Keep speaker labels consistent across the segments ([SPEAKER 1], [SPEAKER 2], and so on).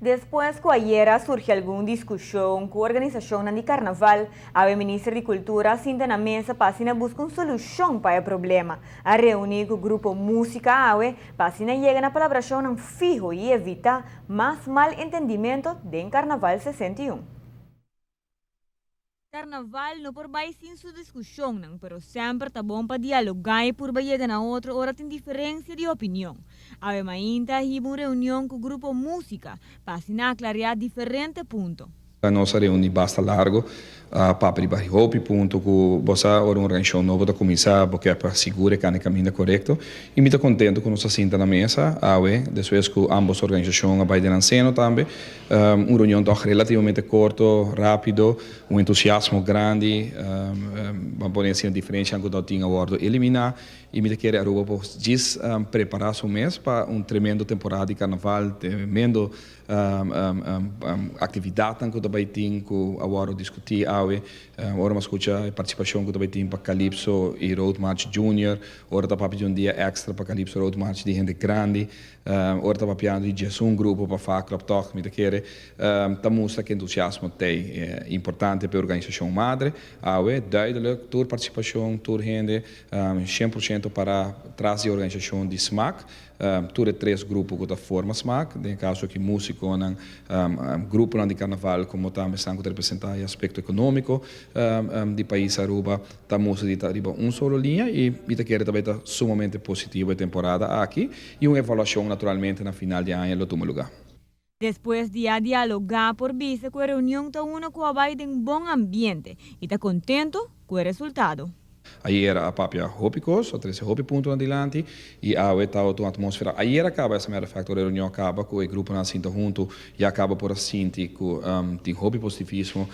[SPEAKER 1] Despues cu ayera a surgi algun discusion cu organisacionnan di Carnaval, awe Minister di Cultura a sinta na mesa pa asina busca un solucion pa e problema. A reuni cu Grupo Musica awe pa asina yega na palabracionnan fiho y evita mas malentendimento den Carnaval 61. Carnaval no por bay sin su discusionnan, pero semper ta bon pa dialoga y purba yega na otro ora tin diferencia di opinion. Awe mainta hiba un reunion cu Grupo Musica pa asina aclaria diferente punto.
[SPEAKER 2] Nos a reuni basta largo, papia riba hopi punto cu bo sa, ora un organisacion nobo ta cuminsa, bo kier pa sigura e caminda corecto, y mi ta contento cu nos a sinta na mesa awe, despues cu ambos organisacion a bay den seno tambe, un reunion toch relativamente corto, rapido, un entusiasmo grandi, ban pone asina, diferencia cu tin a wordo elimina, y mi ta kere Aruba por djis prepara su mes pa un tremendo temporada di Carnaval, tremendo actividad cu tambe tin cu a wordo discuti awe, ora mi a scucha participacion cu tambe tin pa Calypso y Road March Junior, ora ta papia di un dia extra pa Calypso, Road March di hende grandi, ora ta papiando di un grupo pa Faclub toch, mi ta kere, ta mustra cu entusiasmo ta importante pa e organisacion madre, awe, duidelijk, tur participacion, tur hende, 100% pa tras di organisacion di SMAC, tur e tres grupo cu ta forma SMAC, den caso aki musico, grupo di Carnaval, como tambe ta representa e aspecto economico di pais Aruba, ta mustra di riba un solo liña y mi ta kere tambe ta sumamente positivo e temporada aki y un evaluacion naturalmente na final di aña lo tuma luga.
[SPEAKER 1] Despues di a dialoga, por bisa cu e reunion ta uno cu a bay den bon ambiente y ta contento cu e resultado.
[SPEAKER 2] Ayera a papia hopi cos, a trece hopi punto adilanti y awe ta un atmosfera. Ayera a caba, as a matter of fact, e reunion a caba cu e gruponan sinta hunto y a caba por sinti cu tin hopi positivismo,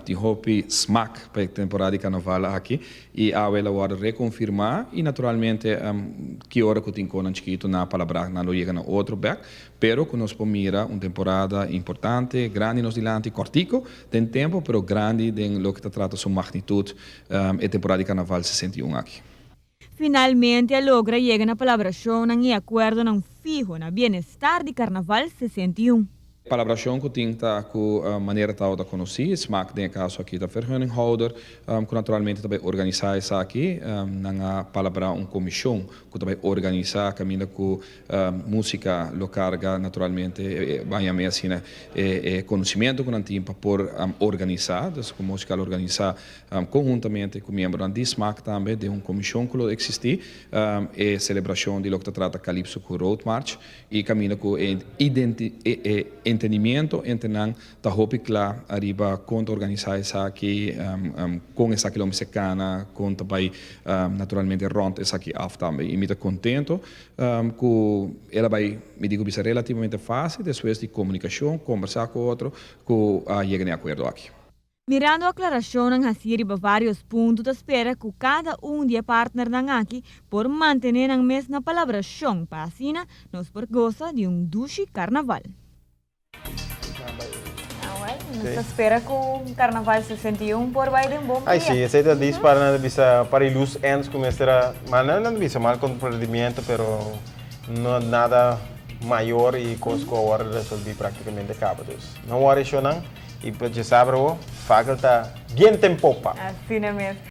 [SPEAKER 2] tin hopi smaak pa e temporada di Carnaval aki y awe el a reconfirma y naturalmente cu ora cu tin cosnan chikito na palabra nan lo yega na otro bek, pero cu nos mira un temporada importante, grandi nos dilanti, cortico den tempo, pero grandi den loke ta trata su magnitud, e temporada di Carnaval 61 aki.
[SPEAKER 1] Finalmente a logra yega na palabracion y acuerdo fiho na bienestar di Carnaval 61.
[SPEAKER 2] Palabracion cu tin ta cu manera ta ta conoci, SMAC den caso aki ta vergunninghouder, cu naturalmente tambe organisa esaki, nan a palabra un comision cu tambe organisa caminda cu musica lo carga naturalmente, bay asina, e conocimento cu nan tin pa por organisa, dus cu musica lo organisa conhuntamente cu miembro di SMAC tambe, di un comision cu lo existi, e celebracion di loke ta trata Calypso cu Road March y caminda cu e entendimento entre nan ta hopi cla ariba con organisa esaki, con esaki lo mester cana, con bay naturalmente rond esaki af tambe. Y mi ta contento cu el a bay, mi di bisa, relativamente facil despues di comunicacion, conversa cu otro, cu yega na acuerdo aki.
[SPEAKER 1] Mirando aclaracion haci riba varios punto, ta spera cu cada un di e partnernan aki por mantene nan mes na palabracion pa asina nos por goza di un dushi Carnaval. Nos ta spera cu Carnaval 61 por bay den bon
[SPEAKER 3] Ai,
[SPEAKER 1] dia.
[SPEAKER 3] si, esey ta dis para nan bisa para loose ends cu mester, mas no bisa mal comprendimento, pero no nada mayor y cos cu awor resolvi practicamente caba. Dus, no worry, shonan, y pues ya sabi, fakkel ta viento en popa.
[SPEAKER 1] Asina mes.